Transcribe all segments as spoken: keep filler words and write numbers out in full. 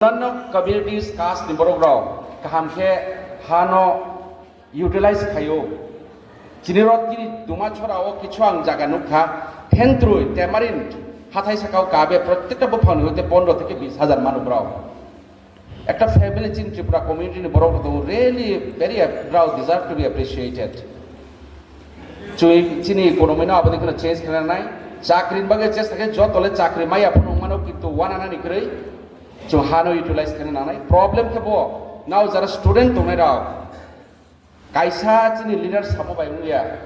Onno communities caste ni borok rok kaham khe ha no utilize khaio. Chini rot kini Dumachhora o kichu ang jaga nukha, Thentrui, Tamarind, hathai sakao kabe prottekta buphang ni hoite pondro theke bis hajar manu brao. Ekta family chini Tripura community ni borok rok tongo, really very ap-, brao deserve to be appreciated. Chini, chini economy no aboni kheno change khlai nai. Chakri ni bagwi chesta khe joto le chakri maya phano wngmano, kintu wana nani kwrwi chwng hano utilize khlai nangnai. Problem khe bo nao jara student tongnai rok. Kaisa chini leader samo bai wngya,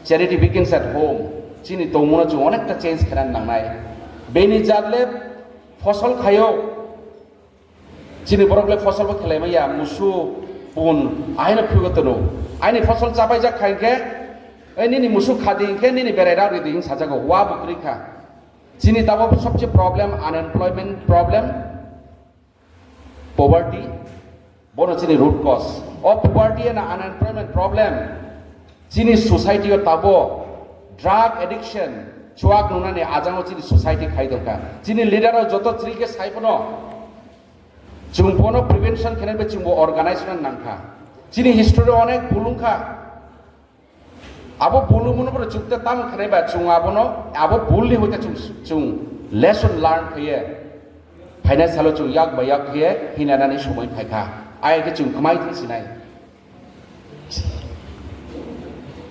charity begins at home. Chini tongmano chwng onekta change khlai nangnai. Bini jat le fosol khaio. Chini borok le fosol bo khlai maya, musu, pun, aino phigo tono. Aini fosol chapai jak khai khe, ei nini musu khadi khe nini berai rao ridi hing sajago, wa bo kwrwi kha. Chini tabok sobse problem, unemployment problem, poverty, bono chini root cause. O poverty and unemployment problem, chini society o tabo drug addiction, chuak nungnani ajango chini society khai tongkha. Chini leader o joto chiri khe sai phano, chwng bono prevention khenai bai chwngbo organize wngna nangkha. Chini history o onek bul wngkha. Abo bul wngmano bono chukte tamo khnai ba chwng abono abo bul ni hoite chwng, chwng lesson learn khaiye phainai salo chwng yak ba yak khaiye hinanani somoi phaikha. Ai khe chwng khmai thang sinai.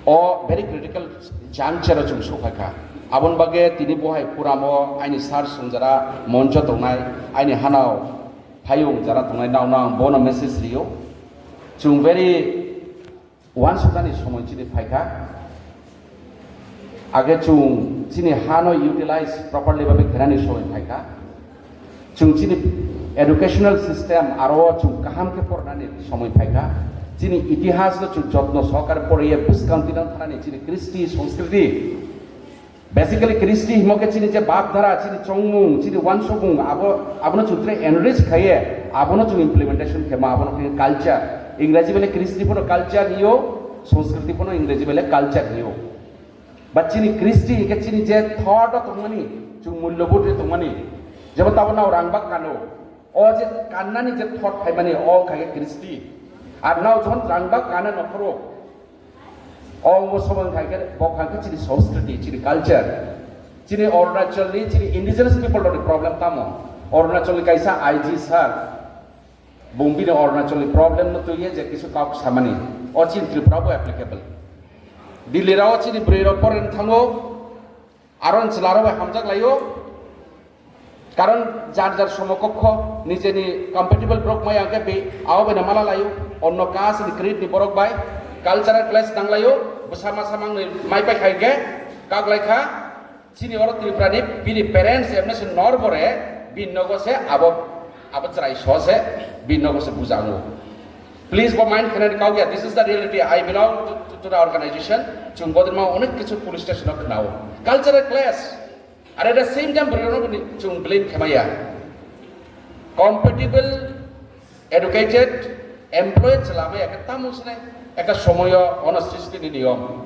O very critical juncture o chwng sokhaikha. Aboni bagwi tini bo hai puramo aini sir swngjara moncho tongnai, aini hanao phayung jara tongnai, nao nao ang bono message rio. Chwng very Uansuknani somoi chini phaikha. Age chwng chini hano utilize properly babe khenani somoi phaikha. Chwng chini educational system aro chwng kaham khe pornani somoi phaikha. Chini itihas no chwng jotno sohokare poriye bwskang tinang thanani chini kristi, sanskriti. Basically, Kristi himo khe chini je bab dhara, chini chongmung, chini uansukmung, abo, abono chwng tre enrich khaiye, abono chwng implementation khe ma, abono khe culture. Ingreji bele Kristi bono culture hiyo, Sanskriti bono Ingreji bele culture hiyo. But chini Kristi hingkhe chini je thought o tongmani, chwng mulyobodh ri tongmani, jebo tabo nao rang bak kano, o je kannani je thought phaimani, o khaikhe Kristi. Ar nao jokhon rang bak kano nokhoro, O wngmo sobo wngkha khe, bo wngkha khe chini sanskriti, chini culture. Chini Arunachalni, chini indigenous people rokni problem tamo? Arunachalni kaisa I G sir, bung bini Arunachalni problem no twiye je kisu kok samani. O chini Tripura bo applicable. Delhi rao chini bwrwi rok poren thango, Aro chwla rok bai hamjak laio. Karon jar jar somokokho nijeni compatible borok maya hwnkhe be abo bai no mala laio. Onno caste ni creed ni borok bai cultural clash nang laio. Bwsa masa mangnwi mai pai khai khe kak lai kha. Chini oro Tripura ni bini parents emne se nor bore bini nogo se abo, abo chwrai so se bini nogo se bujango. Please, bo mind khenani kau ya. This is the reality. I belong to, to, to the organization. Chwng bodima onek kichu police station o khnao. Cultural clash. Are at the same time, borok no chwng blame khemaya. Compatible, educated, employed chwla maya khe tamo sene ekta somoyo ono srishti ni niyom.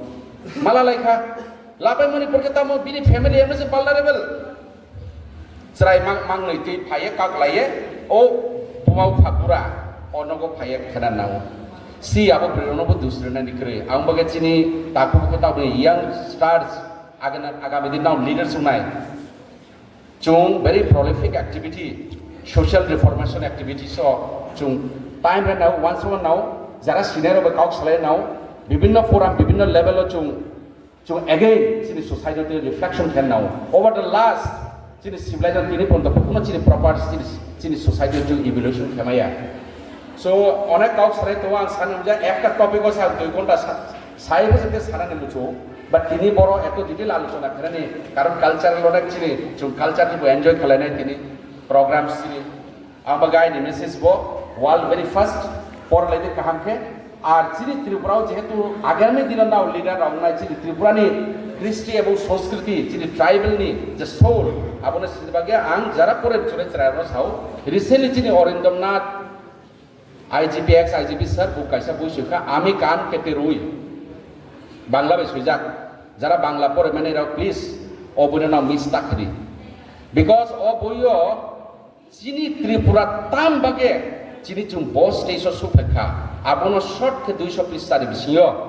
Mala laikha, labai mani porke tamo bini family emne se vulnerable. Chwrai mang, mangnwi twi phaiye kak laiye, o buma bupha bura, o nogo phaiye khena nango. Si abo bwrwi rokno bo dusri nani kwrwi. Ang bagwi chini takhuk khe taboni young stars, agana, agami din nang leaders wngnai. Chwng very prolific activity, social reformation activities o chwng time rwnao, once more nao, jara senior rok bai kok salai nao, bibinno forum, bibinno level o chwng Chwng again chini society o twi reflection khe nao. Over the last chini civilization tini porjonto kuno chini proper chini, chini society o chwng evolution khe maya. So onek kok sarai tongo, ang sani hwnjak ekta topic o sa dui ghonta sa, sai bo se sanani muchungo. But tini boro eto detail alochona khainani karon cultural onek chini chwng culture ni bo enjoy khlainai tini programs chini. Ang bagwi aini message bo world very first por laidi kaham khe. Ar chini Tripura o jehetu agami dino nao leader rok wngnai chini Tripura ni kristi ebong sanskriti chini tribal ni je soul abono sini bagwi ang jara pore chwrai chwrai rok sao. Recently chini Arindam Nath I G P, ex I G P sir bo kaisa boi soi kha, "Ami kan kete rui." Bangla bai swijak. Jara Bangla pore mani rok please o boino nao miss ta khadi. Because o boio Chini Tripura tam bagwi chini chwng bo stage o suphai kha, abono short khe duiso pista ni bisingo.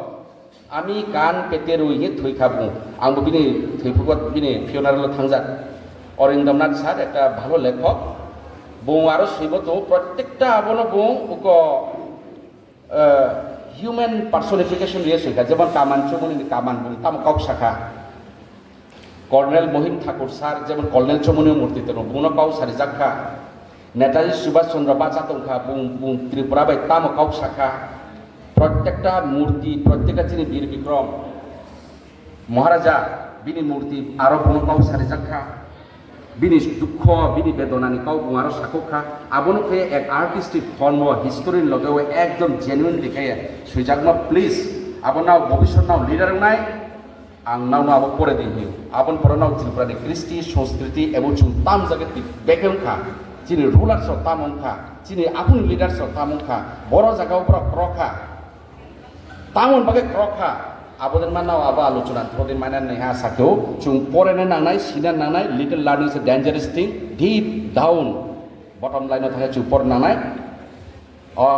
Ami kan pete rwi hwnwi thwi kha bung. Ang bo bini thwi phugo bini funeral o thangjak. Arindam Nath sir ekta bhalo lekhok. Bung aro swibo tongo, prottekta abono bung uko, eh, human personification rwi swi kha, jemon Kaman Chomoni ni Kaman bung tamo kok sakha. Colonel Mohim Thakur sir, jemon Colonel Chomoni murti tongo, bungno kau sarijak kha. Netaji Subhash Chandra bacha tong kha, bung, bung Tripura bai tamo kau sakha. Prottekta murti, prottekta chini Bir Bikrom Maharaja, bini murti aro bungno kau sarijak kha. Bini dukho, bini bedonani kau bung aro sakok kha. Abono khe ek artistic form o history ni loge o ekdom genuine dikhe swijakma, please. Abo nao bobiswt nao leader wngnai. Ang nangno abo pore di hwnwi. Aboni pore nang Tripura ni kristi, sanskriti ebo chwng tam jaga ti bekhe wngkha. Chini rulers rok tamo wngkha, chini aphuru leaders rok tamo wngkha. Boro jaga o borok krok kha. Tamoni bagwi krok kha. Abo din manao abo alochona thodi mane naiha sakhe o chwng pore na nangnai, sina nangnai, little learning is a dangerous thing. Deep down, bottom line o thangkhe chwng pore nangnai. O